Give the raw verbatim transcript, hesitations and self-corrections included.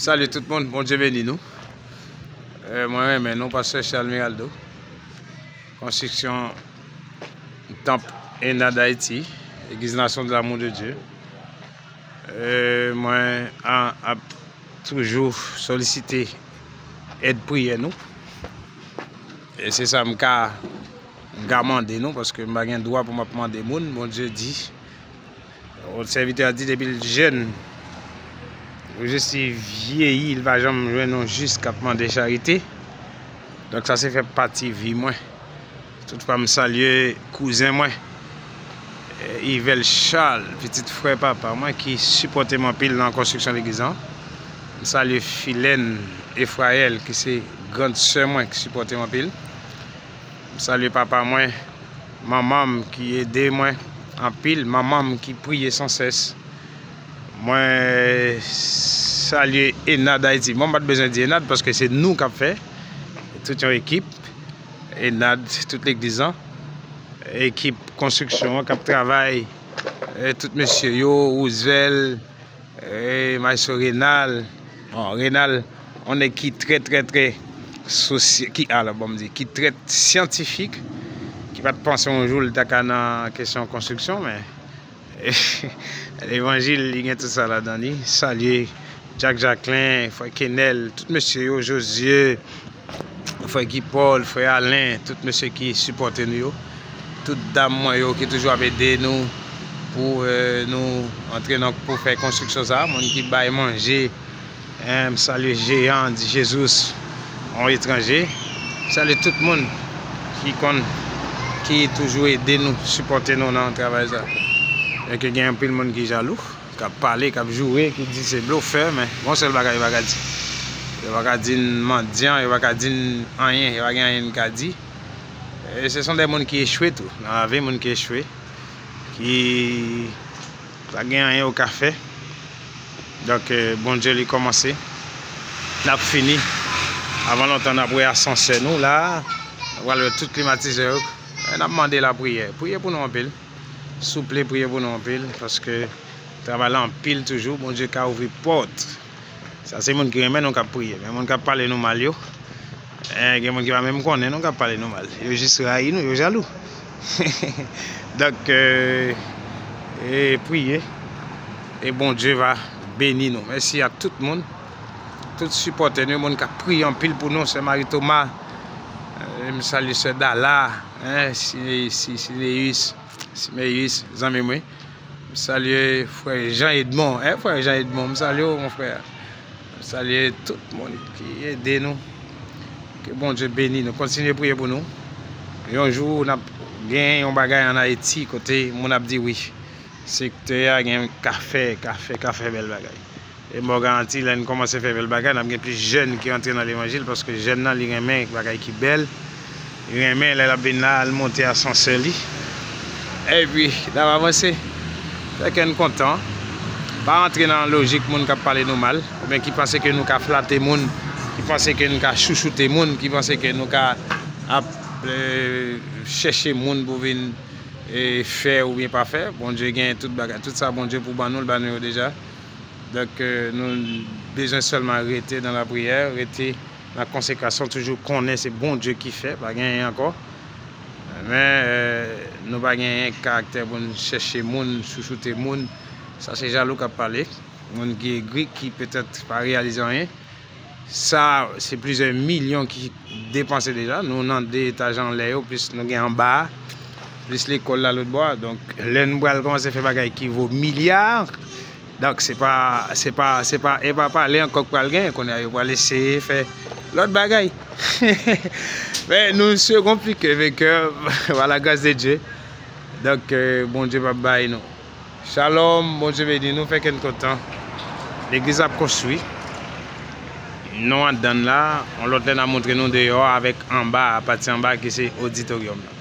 Salut tout moun, Bondye beni nou. Eh, mwen renmen nou, Pastè Charles Miraldo. Konstriksyon Tanp Enad Ayiti, Legliz Nasyon de Lamour de Dye. Eh, mwen an, ap toujou solisite èd priyè nou. E se sa m ka, m ka mande nou, paske m pa gen dwa pou m ap mande moun. Bondye di, sèvitè a di depi l jèn, jis li vyeyi, li pa janm jwenn yon jis k ap mande charite. Donk sa se fè pati vi mwen. Tout fwa m salye kouzen mwen, eh, Yvel Charles, pitit frè papa mwen ki sipòte m anpil nan konstriksyon legliz lan. M salye Filèn Efrayèl ki se grann sè mwen ki sipòte m anpil. M salye papa mwen, manman m ki ede mwen anpil, manman m ki priye sansès. Mwen salye Enad Ayiti. Bon, m pa t bezwen di Enad paske se nou k ap fè. Tout yon ekip. Enad, tout legliz lan. Ekip konstriksyon an k ap travay. Eh, tout mesye yo, Roosevelt, eh, Maestro Renal. Bon, Renal, yon nèg ki trè, trè, trè sosye, ki, alò, bon, m di, ki trè syantifik, ki pa t panse yon jou l ta ka nan kesyon konstriksyon, men levanjil, li gen tout sa ladan li. Salye Jack Jacquelin, frè Kenel, tout mesye yo, Josué, frè Guy Paul, frè Alain, tout mesye ki sipòte nou yo, tout dam mwen yo ki toujou ap ede nou pou, eh, nou antre nan, pou fè konstriksyon sa, moun ki bay manje, eh, m salye Jean, di Jesus, yon etranje. M salye tout moun ki konn, ki toujou ede nou, sipòte nou nan travay sa. Enke gen anpil moun ki jalou, k ap pale, k ap joure, ki di se blofè, men gon sèl bagay yo pa ka di. Yo pa ka di n mandyan, yo pa ka di n anyen, yo pa gen anyen n ka di. E se son de moun ki echwe tou, nan lavi moun ki echwe, ki pa gen anyen yo ka fè. Donk, eh, Bondye li kòmanse, n ap fini. Avan lontan, n ap wè asansè nou la, n ap wè tout klimatizè yo. E n ap mande lapriyè. Priye pou nou anpil. Souple, priye pou nou anpil, paske travay la anpil toujou. Bondye ka ouvri pòt. Sa se moun ki renmen nou k ap priye. Men moun k ap pale nou mal yo, eh, gen moun ki pa menm konnen nou k ap pale nou mal. Yo jis rayi nou, yo jalou. Donk, eh, e priye. E Bondye va beni nou. Mèsi a tout moun. Tout sipòtè nou, moun k ap priye anpil pou nou, Sè Marie Thomas. Eh, m salye Sè Dala, eh, Sineus, Sineus, Simeus, zanmi mwen. M salye frè Jean Edmond. Eh, frè Jean Edmond, m salye w, mon frè. M salye tout moun ki ede nou. Ke Bondye beni nou. Kontinye priye pou nou. Yon jou, n ap gen yon bagay ann Ayiti kote moun ap di wi, sektè a gen ka fè, ka fè, ka fè bèl bagay. E m ba w garanti, lè n kòmanse fè bèl bagay, n ap gen plis jèn ki antre nan levanjil, paske jèn nan, li renmen bagay ki bèl, li renmen lè l ap vin la, l monte asansè li. Epi, n ap avanse. Fè kè n kontan. Pa antre nan lojik moun k ap pale nou mal, oubyen ki panse ke nou ka flate moun, ki panse ke nou ka chouchoute moun, ki panse ke nou ka ap, eh, chèche moun pou vin, eh, fè oubyen pa fè. Bondye gen tout bagay. Tout sa Bondye pou ban nou, l ban nou yo deja. Donk, eh, nou bezwen sèlman rete nan lapriyè, rete nan konsekrasyon, toujou konnen se Bondye ki fè, pa gen anyen ankò. Men, eh, nou pa genyen karaktè pou n chèche moun, chouchoute moun. Sa se jalou k ap pale. Moun ki egri, ki petèt pa reyalize anyen. Sa, se plizyè milyon ki depanse deja. Nou nan de etaj anlè yo, plis nou gen anba a, plis lekòl la lòt bò a. Donk, lè n pral kòmanse fè bagay ki vo milya, donk, se pa, se pa, se pa, e pa pale ankò k pral genyen. Kounye a, yo pral eseye fè lòt bagay. Men nou serons plus que vainqueurs par la grâce de Dieu. Donk, eh, Bondye p ap bay nou. Shalom, Bondye beni nou, fè kè n kontan. Legliz ap konstwi. Nou anndan l la, yon lòt lè n a montre nou deyò a avèk anba a, pati anba a ki se oditoryòm nan.